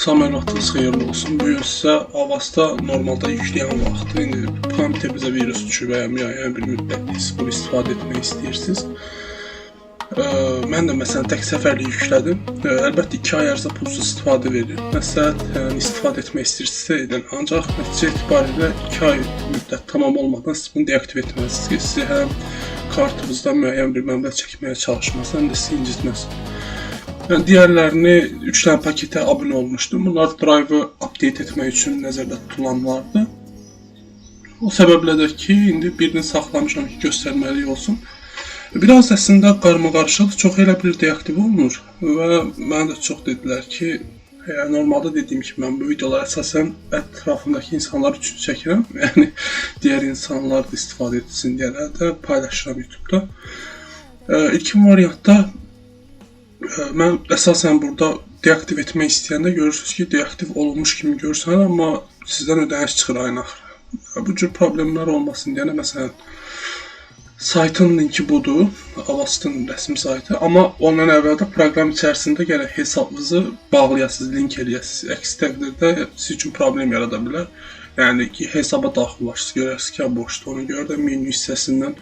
Salam, vaxtınız xeyirli olsun. Bu gün sizə Avast'a normalda yükləyən vaxtı, indi kompüterinizə virus düşür və ya müəyyən bir müddət bunu istifadə etmək istəyirsiniz. Mən də məsələn tək səfərlik yüklədim. Əlbəttə 2 ay ərzində pulsuz istifadə verir. Məsləhət, yəni istifadə etmək istəyirsinizsə edin. Ancaq nəticə etibarilə 2 ay müddət tamam olmadan siz bunu deaktiv etməlisiniz ki, sizi həm kartınızdan müəyyən bir məbləğ çəkməyə çalışmasın, həm də sizi incitməsin. Yəni digərlərini 3 dənə paketə abunə olmuşdum. Bunlar drive-ı update etmək üçün nəzərdə tutulanlardı. O səbəblə də ki, indi birini saxlamışam ki, göstərməli olsun. Biraz əslində qarmaqarışıqdır. Çox elə bir deaktiv olunur və mənə də çox dedilər ki, yəni normalda dediyim kimi mən bu videoları əsasən ətrafımdakı insanlar üçün çəkirəm. Yəni digər insanlar da istifadə etsin deyərək də paylaşıram YouTube-da. İlkin variantda mən əsasən burada deaktiv etmək istəyəndə görürsünüz ki, deaktiv olunmuş kimi görsənir, amma sizdən ödəniş çıxır ayın axırı. Bu cür problemlər olmasın deyənə məsələn saytın linki budur, Avast'ın rəsmi saytı. Amma ondan əvvəl də proqram içərisində gərək hesabınızı bağlayasınız, link eləyəsiniz. Əks təqdirdə siz üçün problem yarada bilər. Yəni ki, hesaba daxil olasınız, görərsiniz ki, boşdur. Ona görə də menyu hissəsindən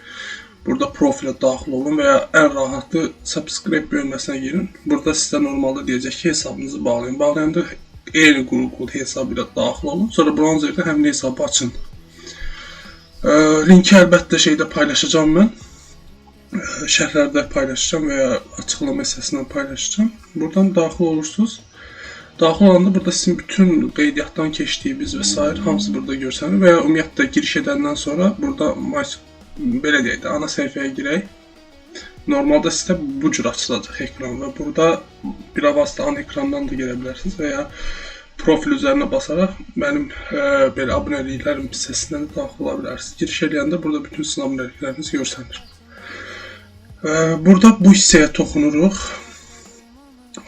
burada profilə daxil olun və ya ən rahatı subscribe bölməsinə girin. Burada sizə normalda deyəcək ki, hesabınızı bağlayın. Bağlayanda eyni Google hesabı ilə daxil olun. Sonra brauzerdə həmin hesabı açın. Linki əlbəttə şeydə paylaşacağam mən. Şərhlərdə paylaşacağam və ya açıqlama hissəsindən paylaşacağam. Buradan daxil olursunuz. Daxil olanda burada sizin bütün qeydiyyatdan keçdiyiniz və sair hamısı burada görsənir və ya ümumiyyətlə giriş edəndən sonra burada belə deyək də ana səhifəyə girək. Normalda sizdə bu cür açılacaq ekran və burada bir vasitə ana ekrandan da girə bilərsiniz və ya profil üzərinə basaraq mənim belə abunəliklərim hissəsindən də daxil ola bilərsiniz. Giriş eləyəndə burada bütün sizin abunəlikləriniz görsənir. Burada bu hissəyə toxunuruq.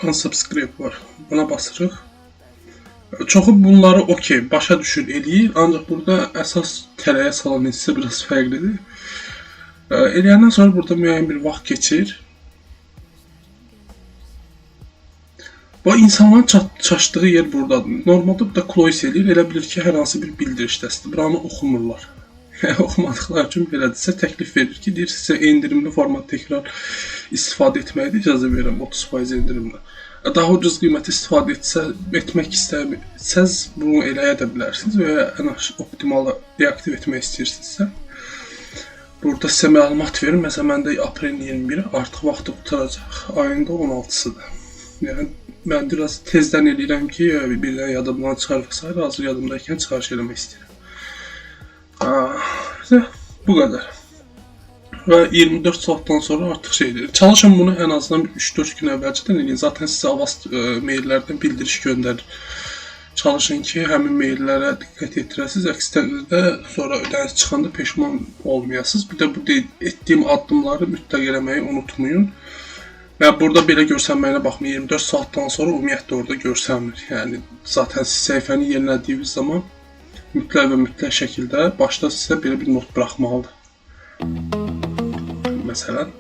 Unsubscribe var. Buna basırıq. Çoxu bunları okey, başa düşür, eləyir. Ancaq burada əsas tələyə salan hissə biraz fərqlidir. Eləyəndən sonra burada müəyyən bir vaxt keçir. Bu insanların çaşdığı yer buradadır. Normalda burada close eləyir, elə bilir ki, hər hansı bir bildirişdəsidir. Buranı oxumurlar. Oxumadıqları üçün belədirsə təklif verir ki, deyir sizə endirimli format təkrar istifadə etməyə də icazə verirəm 30% endirimlə. Daha ucuz qiymətə istifadə etmək istəsəz bunu eləyə də bilərsiniz və ya ən optimalı deaktiv etmək istəyirsinizsə burada sizə məlumat verir. Məsələn, məndə aprelin 21-i artıq vaxtı qurtaracaq. Ayın da 16-sıdır. Yəni mən biraz tezdən eləyirəm ki, birdən yadımdan çıxar və sair, hazır yadımdaykən çıxarış eləmək istəyirəm. Bu qədər. Və 24 saatdan sonra artıq şeydir. Çalışın bunu ən azından bir 3-4 gün əvvəlcədən eləyin. Zaten sizə Avast maillərdən bildiriş göndərir. Çalışın ki, həmin maillərə diqqət yetirəsiniz. Əks təqdirdə sonra ödəniş çıxanda peşman olmayasınız. Bir də bu etdiyim addımları mütləq eləməyi unutmayın. Və burada belə görsənməyinə baxmayın, 24 saatdan sonra ümumiyyətlə orada görsənmir. Yəni zaten siz səhifəni yenilədiyiniz zaman mütləq və mütləq şəkildə başda sizə belə bir not buraxmalıdır. Məsələn,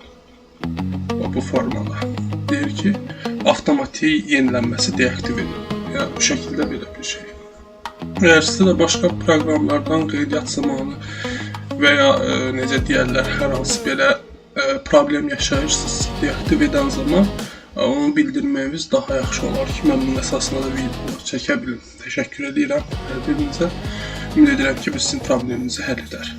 bu formada. Deyir ki, avtomatik yenilənməsi deaktiv edilir. Yəni bu şəkildə belə bir şey. Əgər sizdə də başqa proqramlardan qeydiyyat zamanı və ya necə deyərlər, hər hansı belə problem yaşayırsınız deaktiv edən zaman onu bildirməyiniz daha yaxşı olar ki, mən bunun əsasında da videolar çəkə bilim. Təşəkkür edirəm hər birinizə. Ümid edirəm ki, bu sizin probleminizi həll edər.